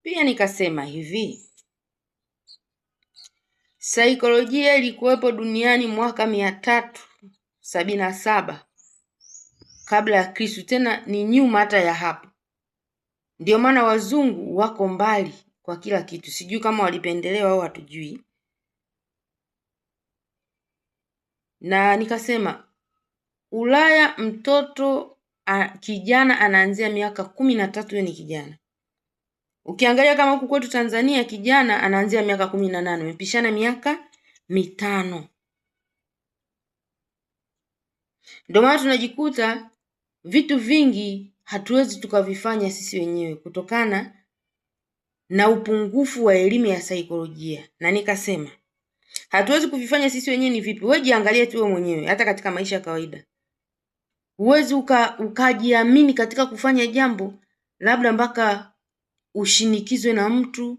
Pia nikasema hivi, saikolojia ilikuwepo duniani mwaka 377 kabla ya Kristo, tena ni nyuma hata ya hapo. Ndio maana wazungu wako mbali kwa kila kitu, sijui kama walipendelewa au hatujui. Na nikasema Ulaya mtoto kijana anaanzia miaka 13, huyo ni kijana. Ukiangalia kama huku kwetu Tanzania kijana anaanzia miaka 18, imepishana miaka 5. Ndio maana tunajikuta vitu vingi hatuwezi tukavifanya sisi wenyewe kutokana na upungufu wa elimu ya saikolojia. Na nikasema hatuwezi kuvifanya sisi wenyewe ni vipi? Wewe jiangalie tu wewe mwenyewe, hata katika maisha ya kawaida. Huwezi ukajiamini katika kufanya jambo labda mpaka ushinikizwe na mtu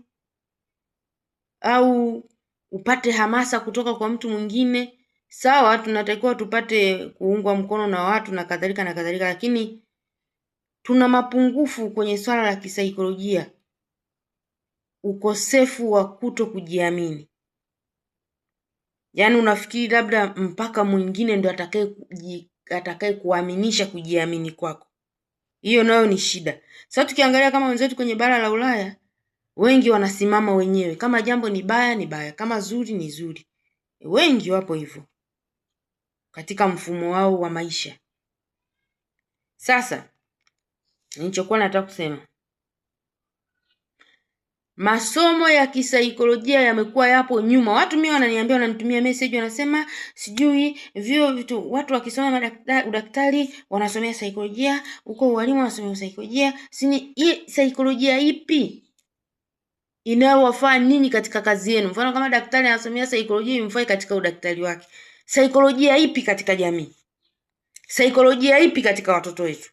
au upate hamasa kutoka kwa mtu mwingine. Sawa, tunatakiwa tupate kuungwa mkono na watu na kadhalika na kadhalika, lakini tuna mapungufu kwenye swala la kisaikolojia, ukosefu wa kuto kujiamini. Yaani unafikiri labda mpaka mwingine ndo atakaye kuaminisha kujiamini kwako. Hiyo nayo ni shida. Sasa tukiangalia kama wenzetu kwenye bara la Ulaya, wengi wanasimama wenyewe. Kama jambo ni baya ni baya, kama zuri ni zuri. Wengi wapo hivyo katika mfumo wao wa maisha. Sasa nilichokuwa nataka kusema, masomo ya kisaikolojia yamekuwa yapo nyuma. Watu mimi wananiambia, wananitumia message, wanasema sijui vyo vitu, watu wakisoma udaktari wanasomea saikolojia, huko ualimu wanasomea saikolojia. Sini, hii saikolojia ipi inayowafaa ninyi katika kazi yenu? Mfano kama daktari anasomea saikolojia imfai katika udaktari wake. Saikolojia ipi katika jamii? Saikolojia ipi katika watoto wetu?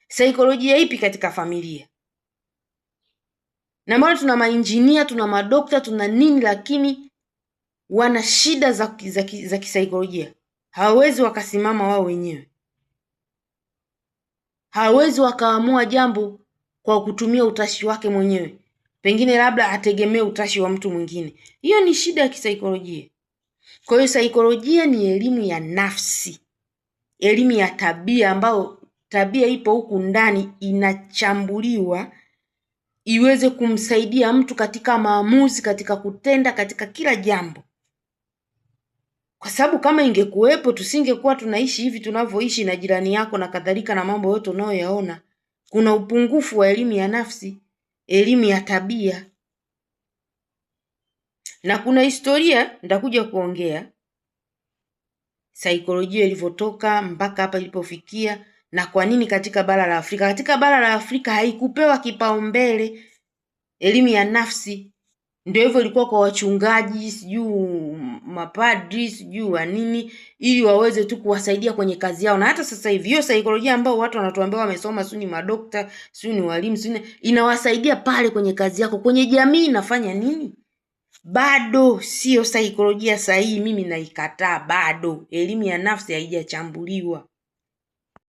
Saikolojia ipi katika familia? Na maana tuna mainjinia, tuna madokta, tuna nini, lakini wana shida za kisaikolojia. Hawawezi wakasimama wao wenyewe, hawawezi wakaamua jambo kwa kutumia utashi wake mwenyewe, pengine labda ategemee utashi wa mtu mwingine. Hiyo ni shida ya kisaikolojia. Kwa hiyo saikolojia ni elimu ya nafsi, elimu ya tabia, ambayo tabia ipo huku ndani, inachambuliwa iweze kumsaidia mtu katika maamuzi, katika kutenda, katika kila jambo. Kwa sababu kama ingekuwepo tusingekuwa tunaishi hivi tunavyoishi na jirani yako na kadhalika na mambo yote unayoyaona. Kuna upungufu wa elimu ya nafsi, elimu ya tabia. Na kuna historia nitakuja kuongea saikolojia ilivyotoka mpaka hapa ilipofikia na kwa nini katika bara la Afrika. Katika bara la Afrika haikupewa kipaumbele elimu ya nafsi. Ndio hivyo ilikuwa kwa wachungaji, sijui mapadri, sijui wa nini, ili waweze tu kuwasaidia kwenye kazi yao. Na hata sasa hivi hiyo saikolojia ambao watu wanatuambia wamesoma, sijui ni madokta, sijui ni walimu, sijui ni, inawasaidia pale kwenye kazi yako. Kwenye jamii inafanya nini? Bado sio saikolojia sahihi, mimi naikataa bado. Elimu ya nafsi haijachambuliwa.